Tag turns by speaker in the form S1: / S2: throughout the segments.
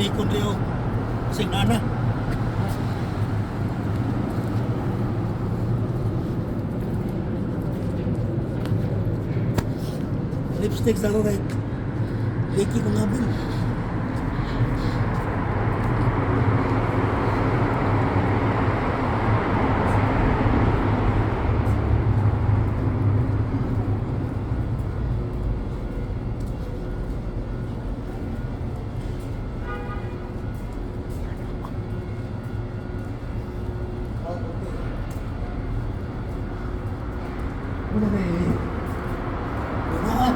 S1: Likon Leo. Kasing nana. Lipstick sa ko kay Liki ko nga bin. Ano ba eh? Ano ah?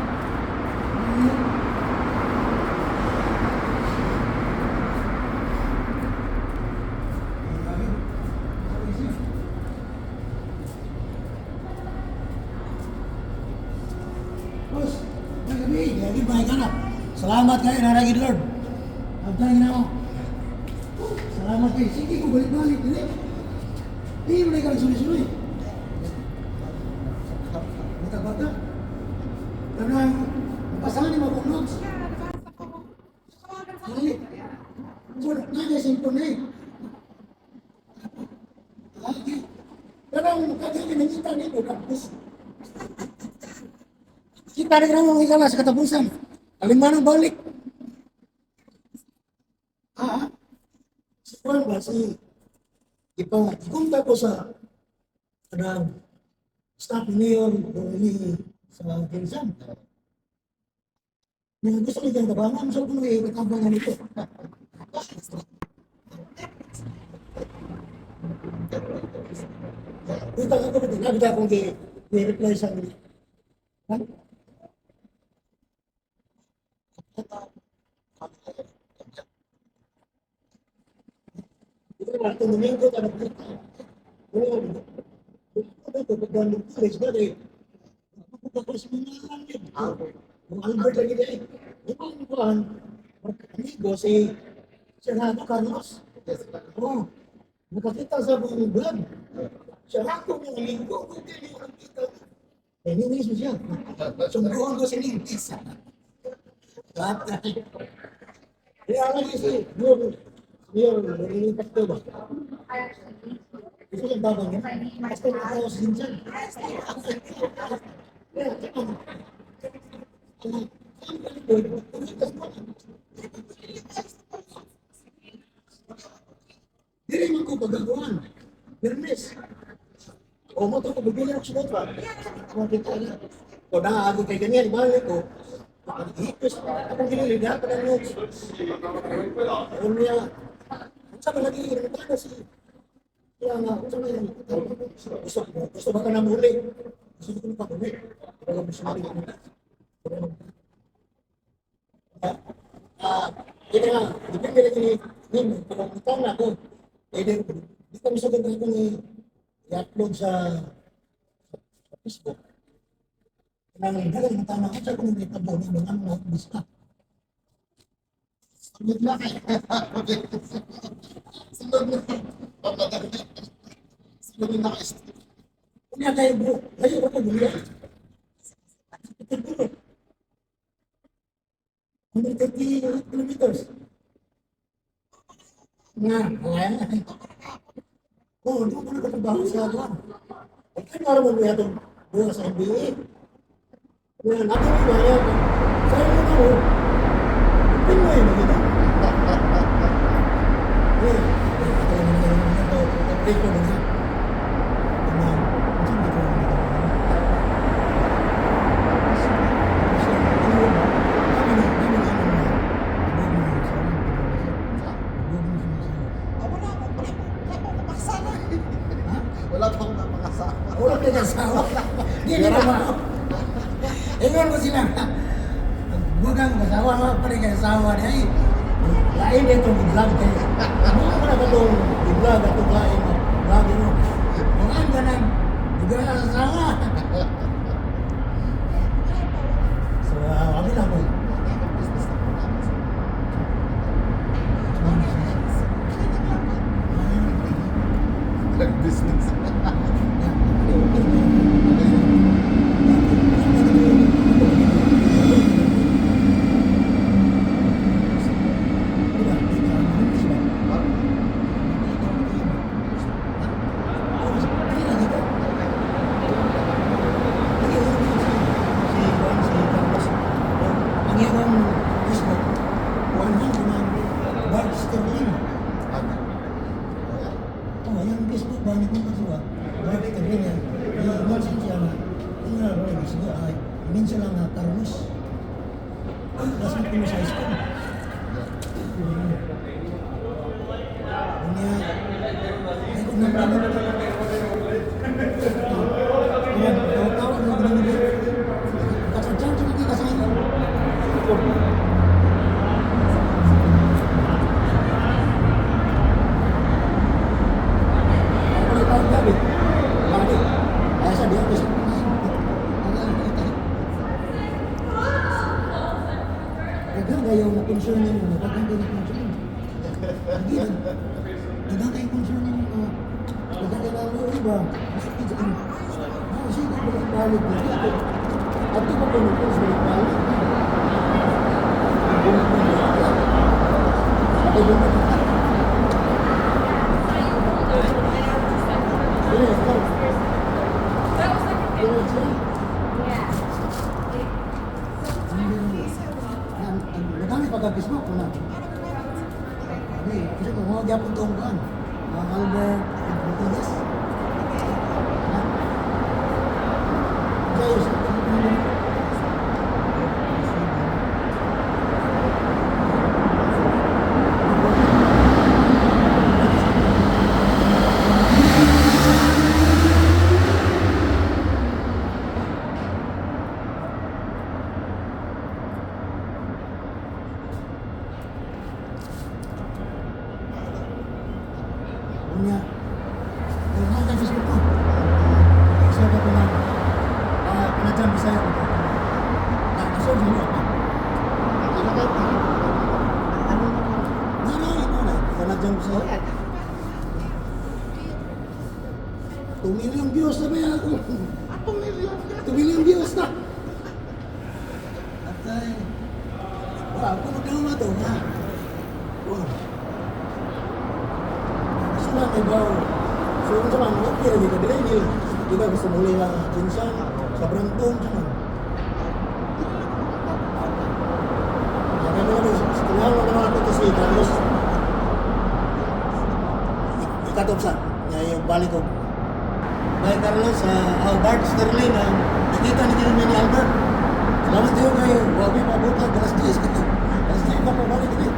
S1: Boss, nagabi, lagi ba ka na? Salamat kayo, naragid Lord. Abdang na ako. Salamat kayo. Sige ko, balik-balik. Hindi. Hindi mo na ikaw suloy-suloy. Bata-bata. Kanang, pasahan ni mo kong notes. Dali. So, nagay cellphone na eh. Okay. Kanang, kagay nangita nito, tapos. Kita rin ang mga sa katapusan. Alimano balik. Ah, si Juan ba, si ipa, ikunta ko sa kanang staff ni Mayor Dorili sa Ginsan. Nga gusto niya tabangan, so kung may katabangan nito. Kita ko ba, nabita akong i-reply sa amin. Ha? Ito na, itong Domingo, tanong kita. Oo, ito, pagdaan ng college ba, eh. Ako sa mga lang yun. Ang Albert lagi na eh. Ito ang kuhan, amigo si Serrano Carlos. Oo. Nakakita sa akong vlog. Siya ako ng amigo, kung hindi ko nakita. Eh, ninis mo siya. Sumbuhan ko si Ninis. Lahat. Kaya lagi si Mayor, Mayor, nililipat ko ba? Gusto kong babang niya. Basta nakatawa sa Sinsan. Kaya, tsaka, dili man ko pagagawan. Permis. O mo to ko bibili ako sa ba? Kung kita na. O na ako kay ganyan balik ko. Hipis akong ginili na pa ng notes. Ano niya? Unsa ba lagi nang si kaya nga, unsa man yung gusto gusto ba ka na muli? Gusto ko na muli. Pero gusto mo rin. Ah, ito nga, depende rin ni ni kung ikaw na ako. Eh, di di kami sa ganda ko ni i-upload sa Facebook. Nang dagang mata na ako sa kung may tabo ni mga mga bista.
S2: Sunod na kayo. Sunod na. Sunod na kayo.
S1: Unya kayo bro, kayo ba ko bumili? 130 kilometers. Nga, nga. Oo, doon ko nagkatrabaho sa kuwan. Ay, kaya nga naman mo itong buha sa NBA. Nga, natin yung kaya. Sa inyo na ako, Pinoy mo kita. Eh, ito yung ito, ito, ito, ito,
S2: Ah, wala po. Wala po. Wala po akong makasama eh. Wala po akong napakasama.
S1: Wala ka asawa. Hindi na ba? Ingon mo sila. Huwag ang asawa, wag pa rin kay asawa niya. Ay, lain na itong vlog kayo. Ano ka na itong vlog at itong lain mo? Vlog mo. Mga ang ganang, hindi ka asawa. So, kami lang po.
S2: Business na po namin. Nag-business.
S1: Siguro ay minsan lang nga Carlos. Classmate ko mo sa high school. Unya, ay ko na na. Tawag na ganun. Kasagyan ko ka sa inyo. Ano tawag gabi? Lagi. Ay sa diyan ko sa. Ano ang kita? Daghang kayo na concern ninyo, daghang kayo na concern. Hindi, daghang kayo concern ninyo, daghang kayo na iba. Masakit sa ano. Ah, sige, balik-balik. Dito. At ito pa po balik-balik. Nagamit pa ka Facebook ko na. Abi, kasi kung mga gyapon tong kuan, ang Albert Martinez. Ha? Guys, unya. Kung mga Facebook ko. Isa ka pa na. Ah, pinadyan Bisaya ko. Na, nasolve mo pa. Na, ito na. Pinadyan Bisaya. 2 million views na ba yan ako? 2 million views na. At ay, wala, ako magkama to, ha? Wow. Gusto lang, ibaw. So, kung sa mga okay, lagi ka dili, nila. Di ba, gusto muli lang Jinsan, sa Branton, sa man. Kaya kami lang, tinawag naman ako to si Carlos. Ikatop sa, nga yung balik ko. Bye Carlos, Albert Sterling, nakita ni kami ni Albert. Salamat kayo kayo, huwag may mabutag, alas 10 ka. Alas 10 ka pa, balik ni.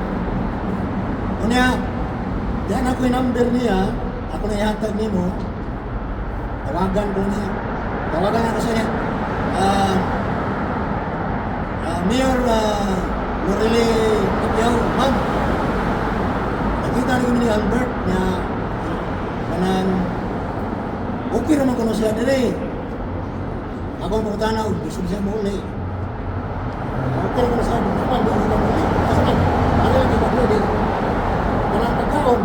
S1: Unya, diyan ako yung number niya, ako na ihatag nimo. Tawagan ko niya. Tawagan ako sa niya. Mayor Lorele Pacquiao, ma'am. Nakita ni kami ni Albert niya, kanang okay naman kuno siya dire. Ako ang pangutana, gusto siya muli. Okay naman siya, naman, di ako muli. Kasi man, ano lang yung paglo, di. Kanang pagkaon.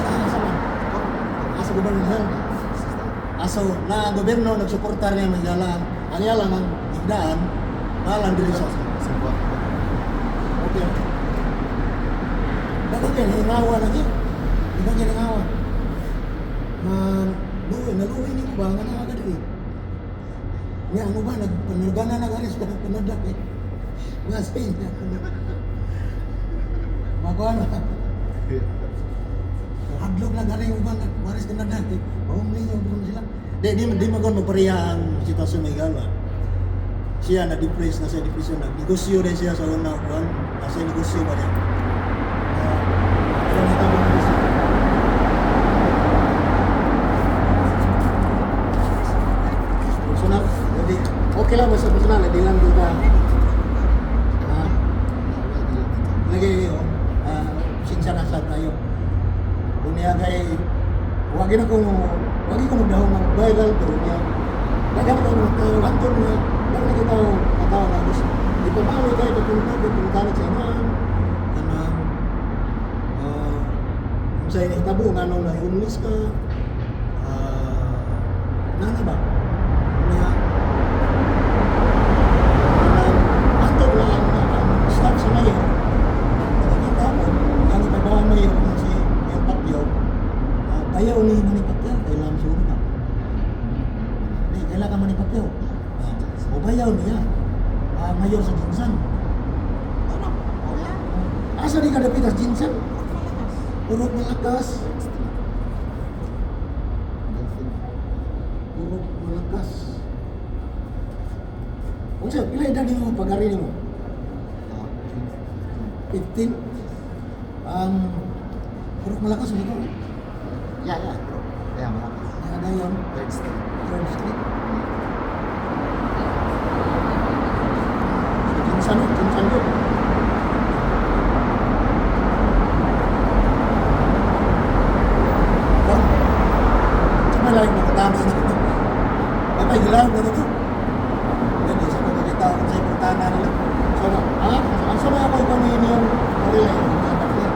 S1: Sa man? Sa gobyerno health. Aso na ang gobyerno nagsuportar niya mga ang iya lang ang igdaan, nalang dili sa. Okay. Dapat kayo hingawa lagi. Di ba kayo hingawa? Ma, luwi, naluwi ni mo ba? Nga nakagad eh. Nga, ano ba? Nagpanagana na garis ka ng panadak eh. Nga sa inyo. Makuha na. Hadlok na gari yung uban, waris ka na dati. Mahumli yung kung sila. Di magon magpareha ang sitwasyon ng Igala. Siya na-depress na siya, depression. Nagnegosyo din siya sa una, kuan. Nasa negosyo ba niya? Pero natabo negosyo. Personal, jadi okay lang basta personal, di lang di ka. Ah, lagi, oh, sinsya na sa tayo. Kung niya kay, wagi na kung, wagi ko magdahong ng viral, pero niya, daghan ka mga tao, hantol niya, daghan ka tao, tao na gusto. Di pa bali kayo, pagpunta, pagpunta sa imaan, kanang, kung sa'yo nahitabo, nga nung na-homeless ka, nana ba? Niya, kanang, hantol na ang staff sa mayor, nakakita mo, ang ipabahan mayor na si Mayor Pacquiao, bayaw ni Manny Pacquiao, kailangan siguro ka. Hindi, kailangan Manny Pacquiao. O bayaw niya, mayor sa Jinsan. Asa di ka dapit sa Jinsan? Purok Malakas. Purok Malakas. Unsa pila edad nimo pag-ari nimo?
S2: Ah,
S1: 15. Ang Purok Malakas mo to.
S2: Yeah, bro. Yeah, Malakas.
S1: Na dayon
S2: Third Street.
S1: Third Street. So, kinsa no? Kinsa yun? Bang, sa may laing nakatama na ito. Papay, hilaw na ito. Yan, isa ko nakita ako sa importana nila. So, no, ang sa mga ako ikaw yung Manila, yung mga bakla.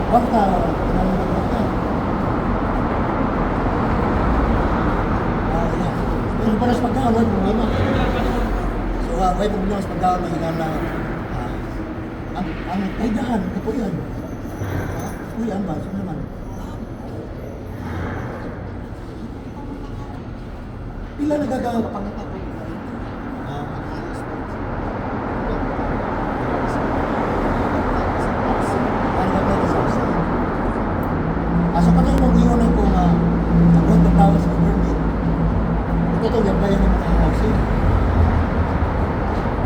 S1: Bangka, tinanong ng bangka. Ah, yeah. Pero para sa pagkaon, wala problema. So, wala problema sa pagkaon, mga na, ang kaidahan, kapuyan. Kapuyan ba? Sino naman? Pila nagagawa?
S2: Pangita ko yung
S1: Ah,
S2: ayos na.
S1: ano ba sa sa? Asa ka tayo mag-iwan ako nga ang pagtawa sa government. Ito ito, i-applyan ng mga housing.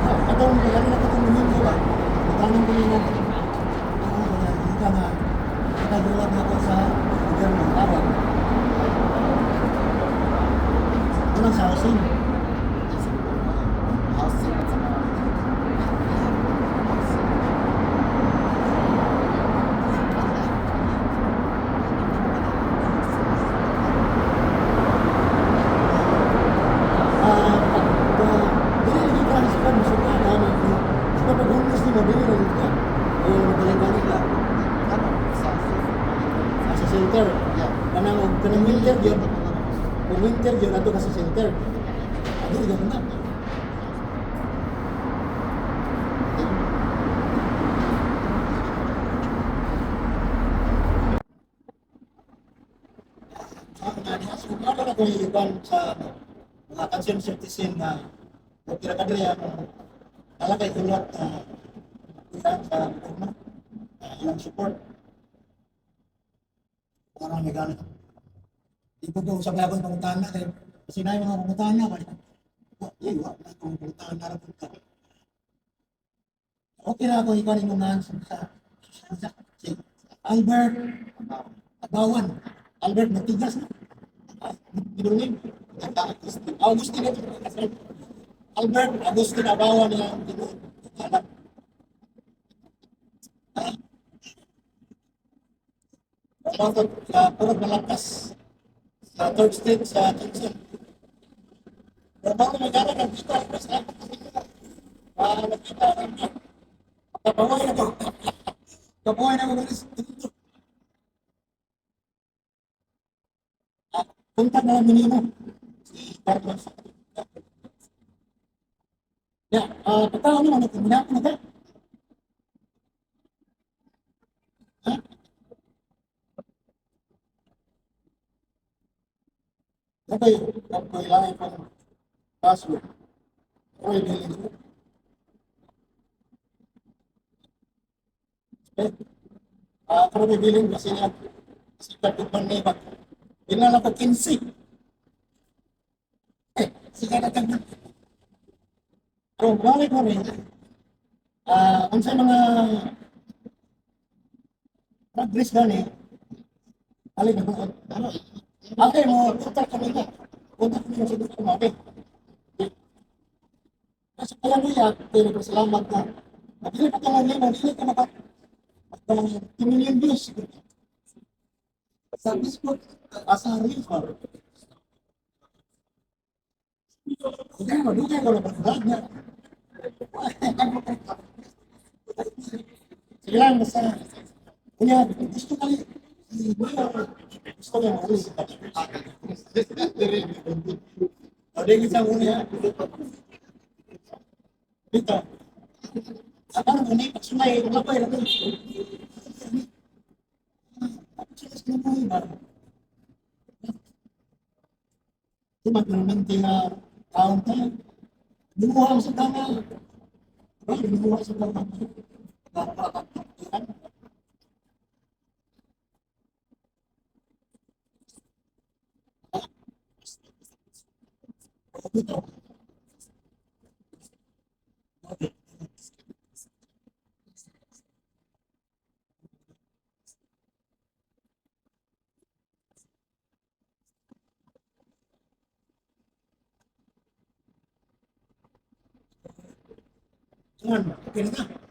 S1: Ah, katong, kaya na katong Domingo ba? Katanong ko nimo, ako nga, ika nga, nakagulat na ako sa gobyerno, tawag. Unang sa housing.
S2: Housing at saka housing.
S1: Ah, pag, dili lagi ka sa kan, musuka na, sa pag homeless nimo, dili na ka. O, balik-balik ka.
S2: Ano? Sa
S1: Ah, sa center.
S2: Yeah.
S1: Kanang kanang winter gyud, kung winter gyud ato ka sa center. Adto gyud na. So, ano na kung iban sa mga concerned citizen na pira ka diri ang alakay hulat na ilan sa gobyerno, ilang support. Parang may ganit. Di ko po sa akong pangutana kay kasi na yung mga pangutana ba? Wa, eh, wa na akong pangutana ra pud ka. Okay na ako ikaw ni mga sa si Albert Abawan. Albert Matigas na. Ah, middle name. Agustin. Agustin. Albert Agustin Abawan niya ang tinuod. Anak. Ah. Bakit sa Purok Malakas sa Third Street sa Johnson. Pero bago mag-aral nagkita, basta ah, nagkita kami. Kapahuay na ko. Kapahuay na ko guys. Ah, kontak na lang minimo. Si Carlos. Ya, pagkao naman, nagkumunako na ka. Ha? Okay, kailangan pang password. Okay, billing ko. Eh, pero may billing kasi nga, kasi kapit man na iba. Binala ko 15. Eh, sige na tagnan. Pero balik mo rin, unsa mga progress gani, alin na buot. Ano? Okay, mo, kontak kami na. Kontak kami sa grupo mo, okay. Kasi kaya niya, pero pasalamat na. Madili pa ka lang dili ka maka 2 million views. Sa Facebook, asa reels ba? Dugay mo, dugay ko na ba? Niya. Sige lang, basta. Kunya, gusto ka gusto niya mauli sa O, di kita muna ya. Dito. Ano mo ni pagsulay, wala pa rin. Ba? Tumat naman na taon tayo. Lumuha sa tama. Diba? Lumuha sa tama. Dito. Okay. Yan, okay na.